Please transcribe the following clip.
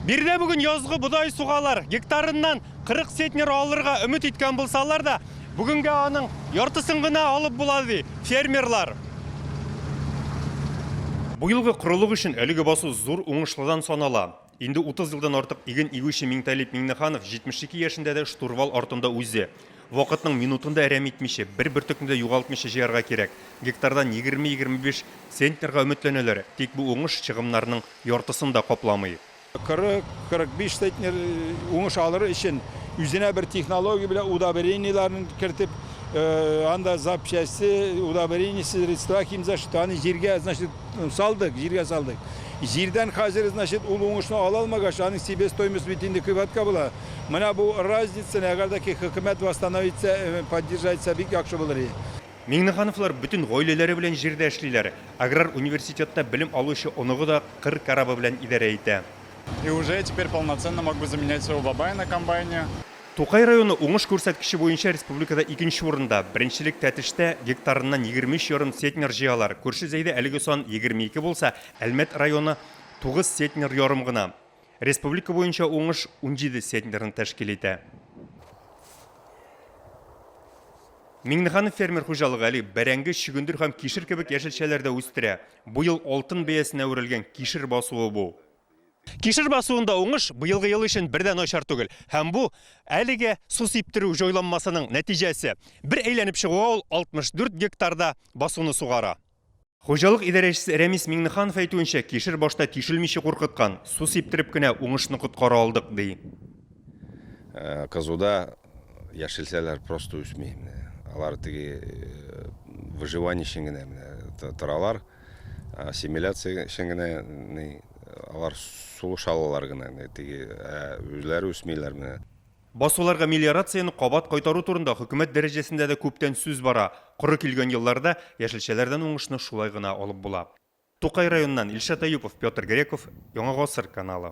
Биредә бүген язгы бодай сугалар. Гектарыннан 40 центнер алырга өмет иткән булсалар да, бүгенгә аның яртысын гына алып була, ди фермерлар. Бу елгы корылык өчен әлеге басу зур уңышлыдан санала. Инде 30 елдан артык иген игүче Миңталип Миңнеханов 72 яшендә дә штурвал артында үзе. Вакытның минутын да әрәм итмичә, бер бөртекне дә югалтмыйча җыярга кирәк. Гектардан 20-25 центнерга өметләнәләр, тик бу уңыш чыгымнарның яртысын да капламый. 40-45 центнер уңыш алыр өчен үзенә бер технология белән удобрениеләрен кертеп, анда запчасти, удобрение, средства химзащита, аны җиргә, значит, салдык, җиргә салдык. Җирдән хәзер, значит, ул уңышны ала алмагач, аның себестоимость бит инде кыйбатка була. Менә бу разницаны, әгәр дә ки хөкүмәт восстановиться, поддержать итсә, бик яхшы булыр иде. Миңнехановлар бөтен гаиләләре белән җирдә эшлиләр. Аграр университетта белем алучы оныгы да кыр корабы белән идарә итә. И уже теперь полноценно могу заменять своего бабая на комбайне. Тукай районы уңыш күрсәткече буенча республикада икенче урында. Беренчелек Тәтештә гектарыннан 23 ярым центнер җыялар. Күрше Зәйдә әлеге сан 22 булса, Әлмәт районы 9 центнер ярым гына. Республика буенча уңыш 17 центнерны тәшкил итә. Миңнеханов фермер хуҗалыгы әле бәрәңге, чөгендер һәм кишер кебек яшелчәләр дә үстерә. Бу ел алтын бәясенә әверелгән кишер басуы бу. Кишер басуында уңыш быелгы ел өчен бер дә начар түгел. Һәм бу әлеге су сиптерү җайланмасының нәтиҗәсе. Бер әйләнеп чыгуга ул 64 гектарда басуны сугара. Хуҗалык идарәчесе Рәмис Миңнеханов әйтүенчә, кишер башта тишелмичә куркыткан, су сиптереп кенә уңышны коткара алдык, ди. Кызуда яшелчәләр просто үсми. Алар теге выживание өчен генә менә торалар, ассимиляция өчен генә алар сулыш алалар гына, теге, ә үзләре үсмиләр менә. Басуларга мелиорацияне кабат кайтару турында хөкүмәт дәрәҗәсендә дә күптән сүз бара. Коры килгән елларда яшелчәләрдән уңышны шулай гына алып була. Тукай районыннан Илшат Әюпов, Петр Греков, Яңа Гасыр каналы.